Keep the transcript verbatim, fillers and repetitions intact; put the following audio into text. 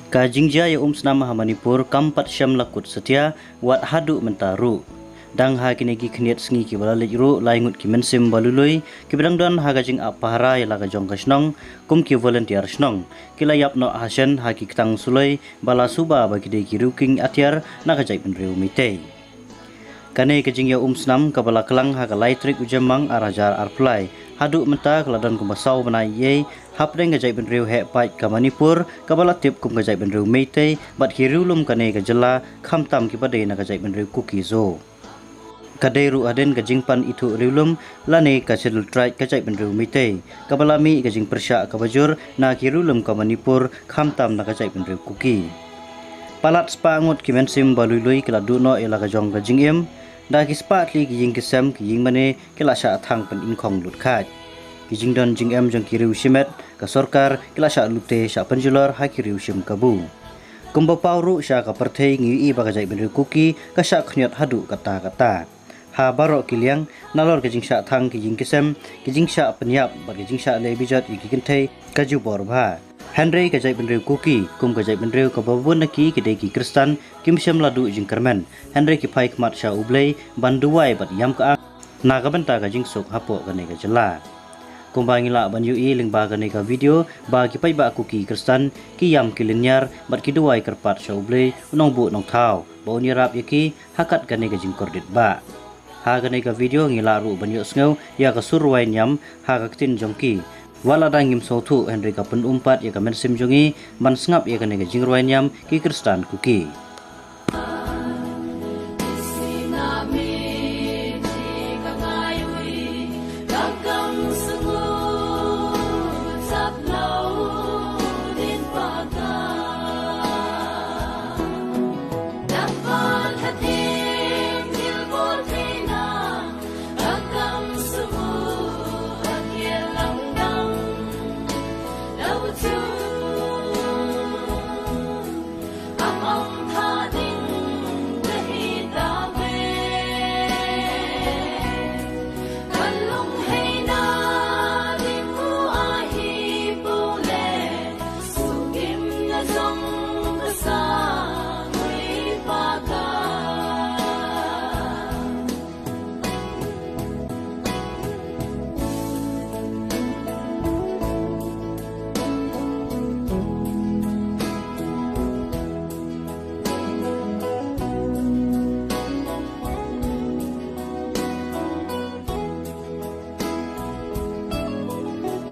Ka jingjia ïa umsnam ha Manipur kam pat shem la kut satia wat haduh mynta ruh. Dang ha kine ki khyndiat sngi kiba la leit ruh, lai ngut ki mynsiem ba lui-lui kiba dang don ha ka jingap pahara ïa la ka jong ka shnong kum ki volunteer shnong ki la ïap noh ha shen ha ki ktang suloi ba la suba ba ki dei ki riew king atiar na ka jaitbynriew Meitei. Kane ka jingïa umsnam kaba la klang ha ka lai tarik u Jymmang ar hajar arphew lai, haduh mynta ka la don kumba saw bnai ei hapdeng ka jaitbynriew heh paid ka Manipur kaba la tip kum ka jaitbynriew Meitei bad ki riewlum kane ka jylla, khamtam kiba dei na ka jaitbynriew Kuki-Zo. Ka dei ruh hadien ka jingpan ithuh riewlum lane ka Scheduled Tribe ka jaitbynriew Meitei, kaba la mih ka jingpyrshah kaba jur na ki riewlum ka Manipur, khamtam na ka jaitbynriew Kuki. Palat spah ngut ki mynsiem ba lui-lui ki la duh noh ïa la ka jong ka jingim, da ki spah tylli ki ïing ki sem, ki ïing mane ki la shah thang pyningkhong lut khaid. Ki jingdon jingem jong ki riew shimet, ka sorkar ki la shah lute shah pynjulor ha ki riew shim kabu. Kumba paw ruh sha ka pyrthei, ngi ïohi ba ka jaitbynriew Kuki ka shah khniot haduh katta katta. Ha baroh ki liang, nalor ka jingshah thang ki ïing ki sem, ki jingshah pynïap bad ki jingshah leh bijot ïa ki kynthei ka ju bor bha. Hynrei ka jaitbynriew Kuki kum ka jaitbynriew kaba bun na ki ki dei ki Khristan, kim shym la duh jingkyrmen, hynrei ki phai khmat sha U Blei ban duwai bad ïam ka ang na ka bynta ka jingsuk hapoh kane ka jylla. Kumba ngi lah ban ïohi lyngba kane ka video ba ki paidbah Kuki Khristan ki ïam ki lynñiar bad ki duwai kyrpad sha U Blei u nongbuh nongthaw ba un ïarap ïa ki ha kat kane ka jingkordit bah. Ha kane ka video ngi lah ruh ban ïohsngew ïa ka sur rwai niam ha ka ktien jong ki. Wat la dang ngim sngewthuh, hynrei ka pynum pat ïa ka mynsiem jong ngi ban sngap ïa kane ka jingrwai niam ki Khristan Kuki.